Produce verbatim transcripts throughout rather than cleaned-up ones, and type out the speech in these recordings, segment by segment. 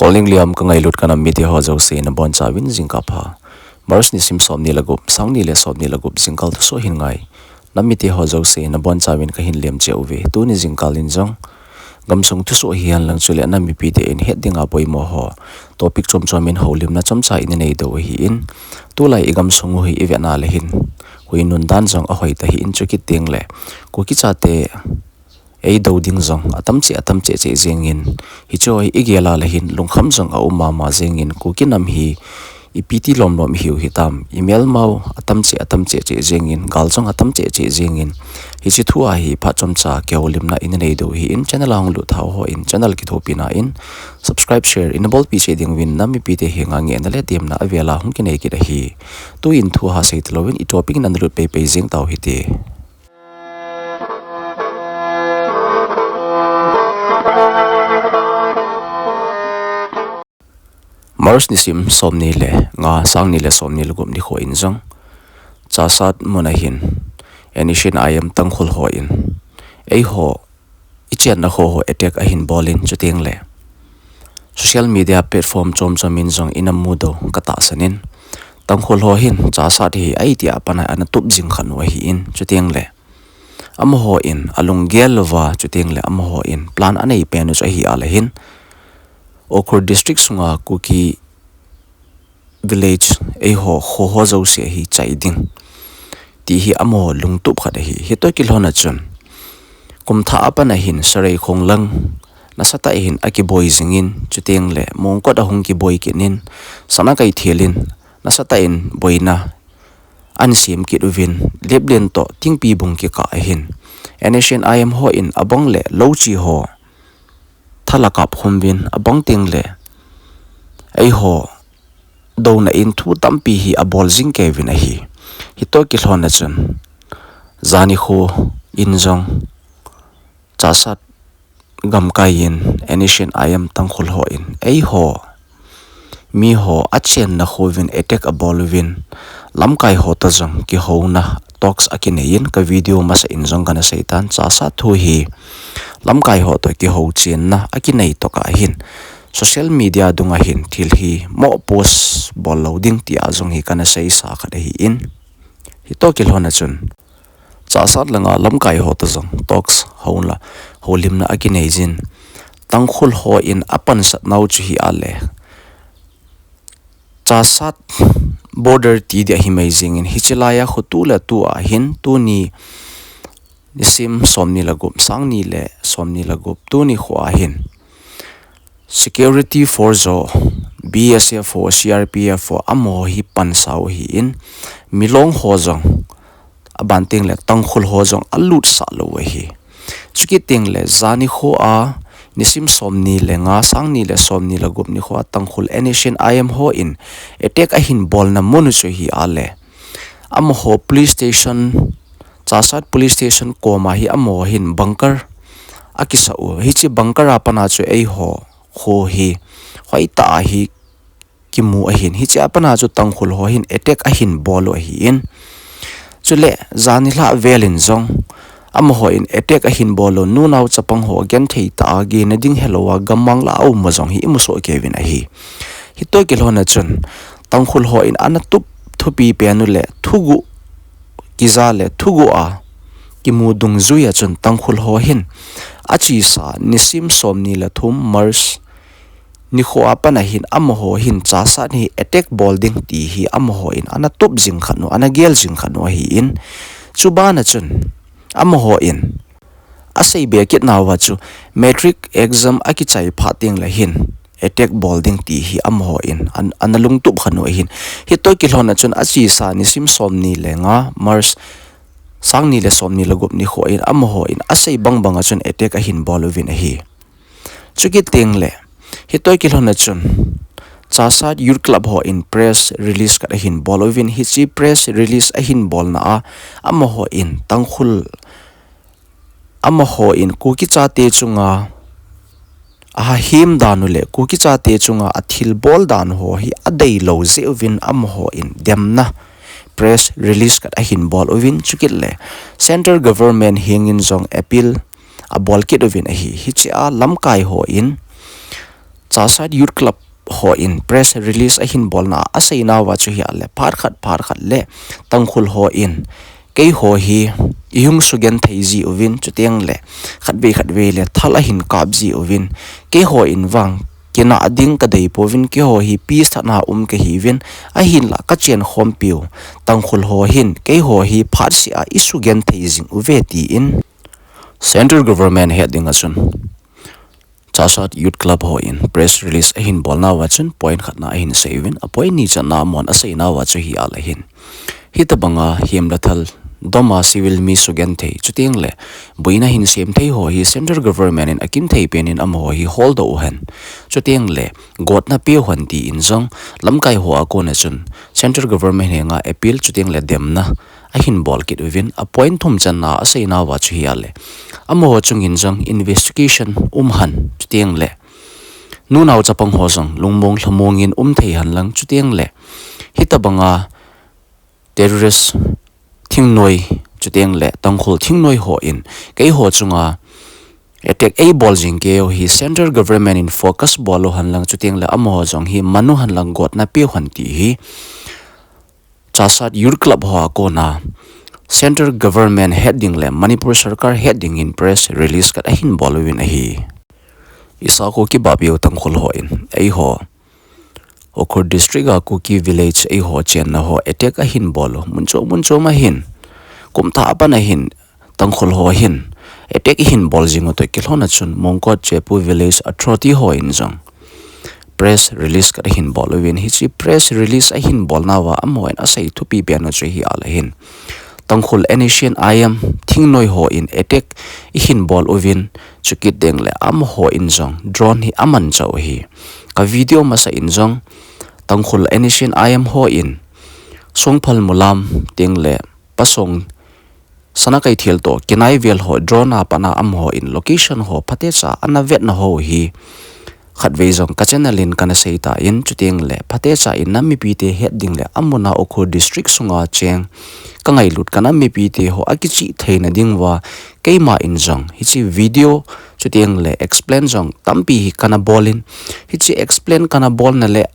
Polning liam ka ngailut ka nam mite ho jouse nabonchauvin jingkah pha. March nisim somni le gup, sangni le somni le gup jingkah thusoh hin ngai. Nam mite ho jouse nabonchauvin kahin lem cheh uve. Tuni jingkah in jong gamsung thusoh hihen lang chule nam mipite in het dinga poimo ho topic chom chom in houlimna chomcha in nei doh u ahin. Tulai i gamsung u hi i vetna le hin, hui nun dan jong ahoi ta ahin, chukit teng le Kuki chate ei do ding jong atam cheh, atam cheh cheh jengin, hiche hi i gel a le hin lungkham jong aum mama jengin, Kuki nam hi ipi ti lom lom i hiu hitam, i melmau atam cheh, atam cheh cheh jengin, gal jong atam cheh cheh jengin, hiche thu a hi phat chomcha kihoulimna in nei doh u ahin, channel a hung lut thau hon channel kithopina in subscribe, share in bolpi cheh ding uvin nam mipite henga ngehna le temna avel a hung kinei kit ahi. Tuin thu ha sei talouvin i topic in ana lut pei pei jeng tau hite. March nisim somni le nga, sangni le somni le gup nikho in jong Chahsat mun a hin N S C N I M Tangkhul hon eiho i chenna kho ho attack ahin bol in, chuteng le social media platform chom chom in jong i na mu doh u ka tahsan in, Tangkhul ho hin Chahsat hi a iti a pat a ana tup jing khat u ahin, chuteng le amaho in alunggel louva, chuteng le amaho in plan anei pen u chu ahi a le hin, Ukhrul District sunga Kuki Village, eiho kho ho jouse hi chai ding ti hi amaho lungtup khat ahi. Hitoh kilhon a chun kum thah a pat a hin Sareikhong lang nasatah in akiboi jing in, chuteng le Mongkot a hung kiboi kit in, Sanakeithel in nasatah in boina ana sem kit uvin, Leplen toh Tingpibung kikah a hin N S C N I M hon abang le lou chi ho thala kap khum uvin, abang teng le eiho douna in thu tampi hi abol jing kei uvin ahi. Hitoh kilhon a chun jani kho in jong Chahsat gamkai in N S C N I M Tangkhul hon eiho miho a chenna kho uvin attack abol uvin, lamkai ho toh jong kihouna talks akinei in, ka video masa in jong kana sei tan, Chahsat thu hi lamkai ho toh kihou chenna akinei toh ka hin social media dung a hin thil hi mo post bol lou ding ti a jong hi kana seisa khat ahin. Hitoh kilhon a chun Chahsat langa lamkai ho toh jong talks houna, houlimna akinei jin, Tangkhul hon apansat nau chu hi a le Chahsat border ti dia hi mai jing in, hiche lai a kho tu le tu a hin, tuni nisim somni le gup, sangni le somni le gup, tuni kho a hin security force ho, B S F ho, C R P F ho, amaho hi pansa u ahin, Milong ho jong, aban teng le Tangkhul ho jong alutsah lou u ahi. Chukit teng le jani kho a nisim somni le nga, sangni le somni le gup nikho a Tangkhul N S C N I M hon attack ahin bolna mun u chu hi a le amaho police station, Chahsat police station koma hi amaho hin bunker akisa u. Hiche bunker a pat a chu eiho kho hi hoitah a hi kimu ahin, hiche a pat a chu Tangkhul ho hin attack ahin bol u ahin. Chule jani lhah vel in jong amaho in attack ahin bol u, nunao chapang ho genthei tah a, gena ding helou a, gammang lah a um u jong hi i musoh kei uvin ahi. Hitoh kilhon a chun Tangkhul hon ana tup thupi pen u le thuguh kija le thuguh a kimu dungjui a chun Tangkhul ho hin achesa nisim somni le thum March nikho a pat a hin amaho hin Chahsat hi attack bol ding ti hi amaho in ana tup jing khat u, ana gel jing khat u ahin. Chuban a chun amaho in asei be kit nauva chu matric exam akichai phat teng le hin attack bol ding ti hi amaho in an, ana lungtup khat u ahin. Hitoh kilhon a chun achesa nisim somni le nga March sangni le somni le gup nikho in amaho in asei bang bang a chun attack ahin bol uvin ahi. Chukit teng le hitoh kilhon a chun Chahsat Youth Club ho in press release khat ahin bol uvin, hiche press release ahin bolna a amaho in Tangkhul, amaho in Kuki chate chunga ahahem dan u le Kuki chate chunga athilbol dan u ho hi adeilou jeh uvin amaho in demna press release khat ahin bol uvin, chukit le Central Government hengin jong appeal abol kit uvin ahi. Hiche a lamkai ho in Chassad Youth Club hon press release ahin bolna a aseinauva chu hiya le phat khat phat khat le Tangkhul hon keiho hi ihung sugenthei jiuvin, chuteng le khatvei khatvei le thal ahin kap jiuvin, keihon vang kinah ding kadei pouvin, keiho hi peace thana um kahiuvin, ahinla kachenkhompiu Tangkhul ho hin keiho hi phatseh a isugenthei jing uve, tin Central Government het dinga chun Chassad Youth Club hon press release ahin bolnauva chun point khatna ahin seiuvin, a point ni channa amahon aseinauva chu hiya le hin, hitobanga himlathal doma civil mi sugenthei, chuteng le boina hin semthei ho hi Central Government in akinthei penin amaho hi holdoh uhen, chuteng le gotna peuhen, tin jong lamkai hoa kona chun Central Government henga appeal chuteng le demna ahin bol kit uvin, a point thum channa aseinauva chu hiya le amaho chungin jong investigation umhen, chuteng le nunao chapang ho jong lungmong lhamongin umthei henlang, chuteng le hitobanga terrorist thingnoi, chuteng le Tangkhul thingnoi hon keiho chunga attack eibol jing keiyu hi Central Government in focus bol uhenlang, chuteng le amaho jong hi man uhenlang gotna peuhen ti hi Chassad Youth Club hoa kona Central Government het ding le Manipur Sarkar het dingin press release khat ahin bol uvin ahi. Isa Kuki Bapeu Tangkhul hon eiho Ukhrul District a Kuki Village eiho chenna ho attack ahin bol u mun chom mun chom ahin, kumthah a pat ahin Tangkhul ho hin attack ahin bol jing u toh kilhonna chun Mongkot Chepu Village Authority hon jong press release khat ahin bol uvin, hiche press release ahin bolnauva amahon asei thupi pen u chu hiya le hin, Tangkhul N S C N I M thingnoi hon attack ihin bol uvin, chukit teng le amahon jong drone hi amanchah u ahi. Ka video masa in jong Tangkhul N S C N I M hon Songphal Mulam teng le Pasong Sanakeithel toh kinai vel ho drone a pat a amahon location ho phatecha ana vetna ho hi khatvei jong ka channel in kana seitan, chuteng le phatecha in nam mipite het ding le amun a Ukhrul District sunga cheng ka ngailut ka nam mipite ho akichih theina diuva keiman jong hiche video chuteng le explain jong tampi hi kana bol in, hiche explain kana bolna le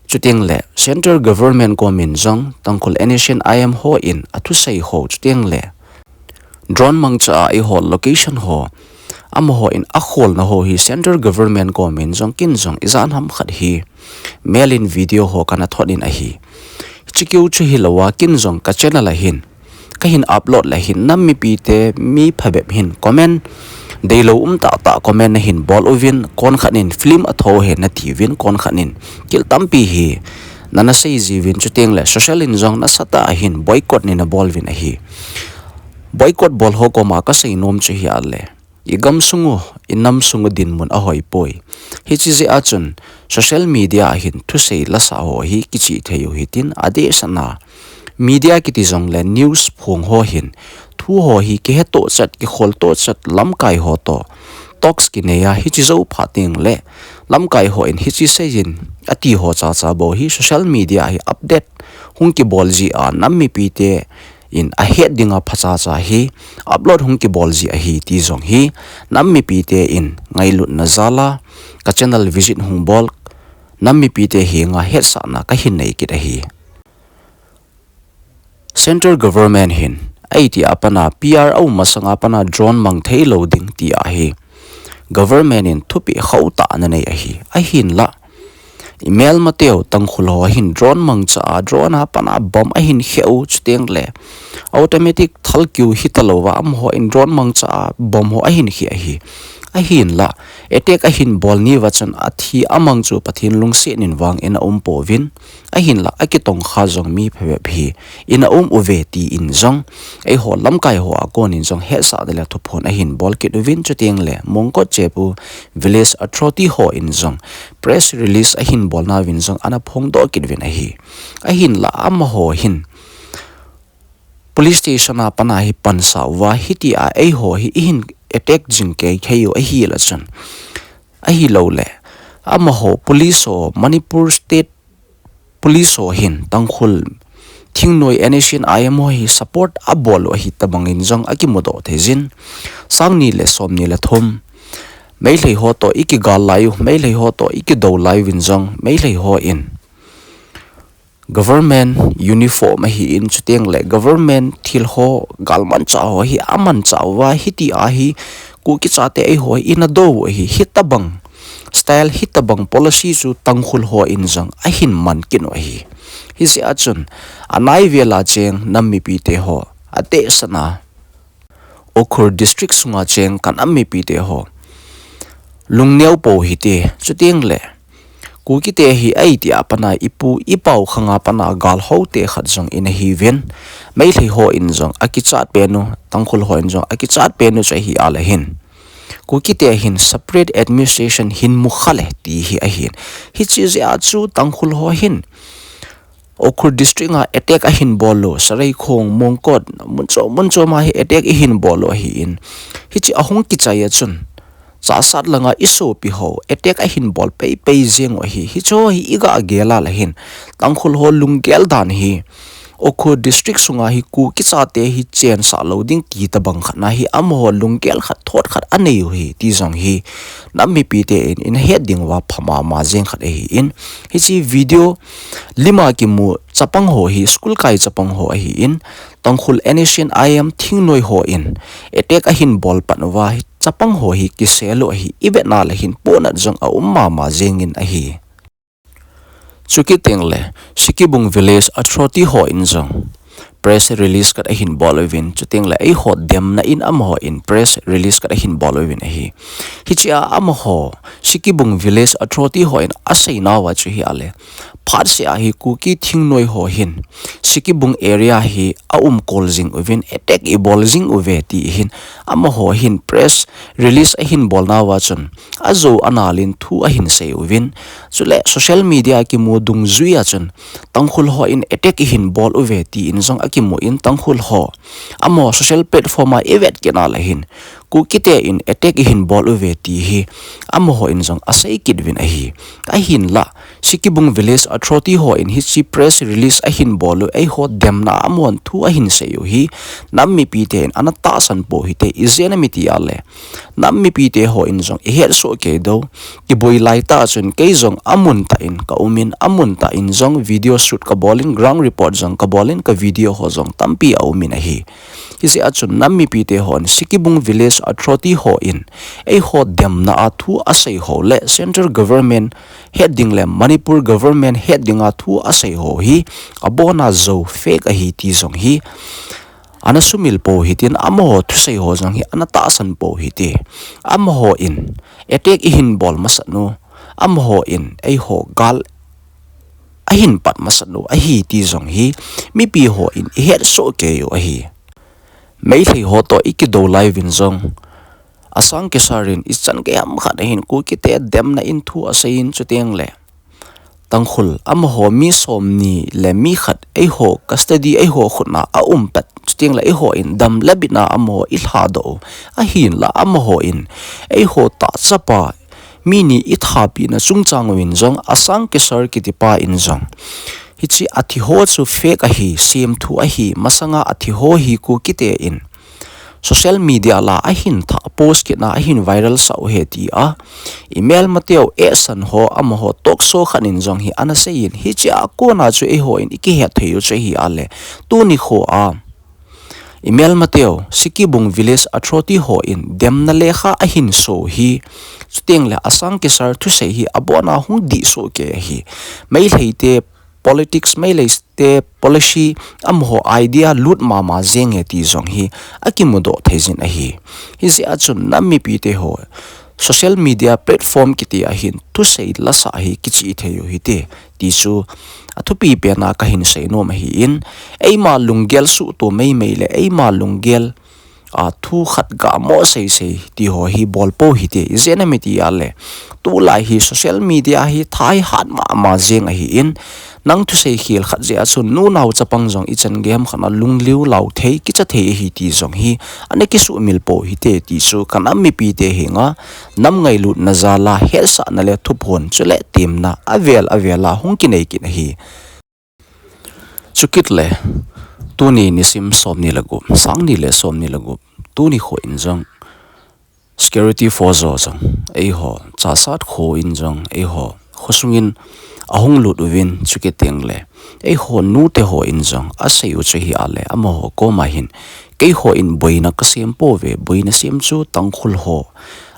chuteng le Central Government komin jong Tangkhul N S C N I M hon athusei ho chuteng le drone mangcha a eiho location ho amahon akholna ho hi Central Government komin jong kin jong ijat ham khat hi mail in video ho kana thot in ahi. Hiche keu chu hilouva kin jong ka channel a hin kahin upload le hin nam mipite mi phabep hin comment deilou um tahtah comment nahin bol uvin, konkhat in film atho hen natiuvin, konkhat in thil tampi hi nana sei jiuvin, chuteng le social in jong nasatah a hin boycott neina bol uvin ahi. Boycott bol ho koma kasei nom chu hiya le, i gamsung u, i namsung u dinmun ahoi poi. Hiche jeh a chun social media a hin thusei lasah ho hi kichih thei u hitin, adehset na media kiti jong le news phong ho hin thu ho hi kihe toh chet, kikhol toh chet, lamkai ho toh talks kinei a, hiche jou phat teng le lamkai hon hiche seiyin ati ho chacha bou hi social media a hi update hung kibol ji a, nam mipite in ahet dinga phachacha hi upload hung kibol ji ahi ti jong hi nam mipite in ngailutna jal a ka channel visit hung bol nam mipite henga hetsahna kahin nei kit ahi. Central Government hin aiti a pat a P R a um masanga pat a drone mang thei lou ding ti ahi. Government in thupeh khauh tah ana nei ahi. Ahinla, i melmateu Tangkhul ho hin drone mangcha a, drone a pat a bomb ahin kheh u, chuteng le automatic thal kiu hita louva, amaho in drone mangcha a bomb ho ahin kheh ahi. Ahinla, attack ahin bol niuva chun athi amang chu Pathen lungset in vang in aum pouvin. Ahinla, akitongkha jong mi phabep hi in aum uve tin jong, eiho lamkai ho a kon in jong hetsahna le thuphon ahin bol kit uvin, chuteng le Mongkot Chepu Village Authority ho in jong press release ahin bolna uvin jong ana phongdoh kit uvin ahi. Ahinla, amaho hin police station a pat a hi pansa uva, hitia eiho hi ihin attack jing kei thei u ahile chun, ahilouleh amaho police ho, Manipur State Police ho hin Tangkhul thingnoi N S C N I M ho hi support abol u ahi tabang in jong akimudoh thei jin. Sang ni le som ni le thum Meitei ho toh i kigal lai u, Meitei ho toh i kidou lai uvin jong, Meitei hon government uniform ahin, chuteng le government thil ho, galmanchah ho hi amanchah uva, hitia hi Kuki chate eiho hi ina dou u ahi, hitabang style, hitabang policy chu Tangkhul hon jong ahin man kit u ahi. Hijeh a chun, anai vel a cheng nam mipite ho, atehsana Ukhrul District sunga cheng ka nam mipite ho, lungneo pou hite, chuteng le Kukite hi aiti a pat a ipu ipau khanga pat a gal ho te khat jong ina hiuvin, Meitei hon jong akichat pen u, Tangkhul hon jong akichat pen u chu ahi a le hin, Kukite hin separate administration hin mu kha le ti hi ahin. Hiche jeh a chu Tangkhul ho hin Ukhrul District a attack ahin bol u, Sareikhong, Mongkot, mun chom mun chom a hi attack ihin bol u ahin. Hiche ahung kichai a chun, Chassad langa i sopi ho attack ahin bol pei pei jeng u ahi. Hiche ho hi i ga gel a le hin, Tangkhul ho lunggel dan hi, Ukhrul District sunga hi Kuki chate hi chensah lou ding ti tabang khat na hi amaho lunggel khat thot khat anei u hi ti jong hi nam mipite in ina het ding uva pha mama jeng khat ahin. Hiche video lima kimu chapang ho hi school kai chapang ho ahin, Tangkhul N S C N I M thingnoi hon attack ahin bol pan uva hi chapang ho hi kisel u ahi, i vet na le hin ponat jong aum mama jeng in ahi. Chukit teng le, Sikibung Village Authority hon jong press release khat ahin bol uvin, chuteng le eiho demna in amahon press release khat ahin bol uvin ahi. Hiche a amaho, Sikibung Village Authority hon asei nauva chu hi a le, phat seh a hi Kuki thingnoi ho hin Sikibung area hi aum kol jing uvin, attack ibol jing uve ti hin amaho hin press release ahin bol nauva chun, ajou anal in thu ahin sei uvin, chule social media kimu dungjui a chun, Tangkhul hon attack ihin bol uve ti in jong akimu in, Tangkhul ho amaho social platform a i vet kit na le hin, Kukite in attack ihin bol uve ti hi amahon jong asei kit uvin ahi. Ahinla, Sikibung Village Authority hon hiche press release ahin bol u, eiho demna a amahon thu ahin sei u hi nam mipite in ana tahsan pou hite, ijeh inem iti a le, nam mipite hon jong ihet soh kei diu, kiboi lai tah chun kei jong amun tah in ka um in, amun tah in jong video shoot ka bol in, ground report jong ka bol in, ka video ho jong tampi aum in ahi. Hijeh a chun nam mipite hon Sikibung Village Authority hon eiho demna a thu asei ho le Central Government het ding le Manipur Government het ding a thu asei ho hi abona jou fake ahi ti jong hi ana sumil pou hitin, amaho thusei ho jong hi ana tahsan pou hite. Amaho in attack ihin bol masat u, amaho in eiho gal ahin pat masat u ahi ti jong hi mipi hon ihet soh kei u ahi. Meitei ho toh i kidou lai uvin jong, asang kisar in ichan gei ham khat a hin Kukite demna in thu asei in, chuteng le Tangkhul amaho mi somni le mi khat eiho custody, eiho khut na aum pet, chuteng le eiho in dam le bitna amaho ilha doh u ahinla, amaho in eiho tah chapa mi ni itha pina chungchang uvin jong, asang kisar kiti pa in jong, hiche athi ho chu fake ahi, semthu ahi, masanga athi ho hi Kukite in social media la ahin thah post kit na ahin viral sah u ahi tia, i melmateu ehsan ho amaho talk show khat in jong hi ana sei in, hiche a kona chu eiho in i kihet thei u chu hi a le, tuni kho a i melmateu Sikibung Village Authority hon demna lekha ahin so hi, chuteng le asang kisar thusei hi abona hung dih soh kei ahi. Meitei te politics, Meitei te policy, amaho idea lut mama jeng e ti jong hi akimudoh thei jin ahi. Hijeh a chun nam mipite ho, social media platform kiti a hin thusei lasa hi kichih thei u hite ti chu athupi pen a kahin sei nom ahin, eima lunggel suhto meimei le eima lunggel a thu khat gamo seisei ti ho hi bol pou hite, ijeh inem iti a le, tulai hi social media hi tha hi hat mama jeng ahin, nang thusei khel khat jeh a chun nunao chapang jong ichan gei ham khat a lungliu lau thei, kicha thei ahi ti jong hi ana kisuhmil pou hite ti chu ka nam mipite henga nam ngailutna jal a hetsahna le thuphon chule temna avel avel a hung kinei kit ahi. Chukit le, tuni nisim somni le gup, sang ni le somni le gup, tuni kho in jong Security force ho jong eiho Chahsat kho in jong eiho khosungin ahung lut uvin, chukit teng le eiho nute ho in jong asei u chu hi a le, amaho koma hin, keiho in boina kasem pouve, boina sem chu Tangkhul ho,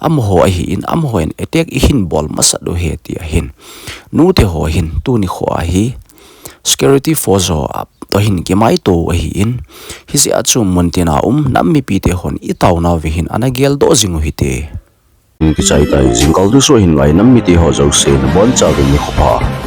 amaho ahi in, amaho in attack ihin bol masat u ahi, tia hin nute ho hin tuni kho a hi security force ho a toh hin kimaito u ahi in, hijeh a chu muntina um nam mipite hon itaona uva hin ana geldoh jing u hite. Kichai tai, jingkah thusoh hin ngai nam mite ho jouse nabonchauvin nikho pha.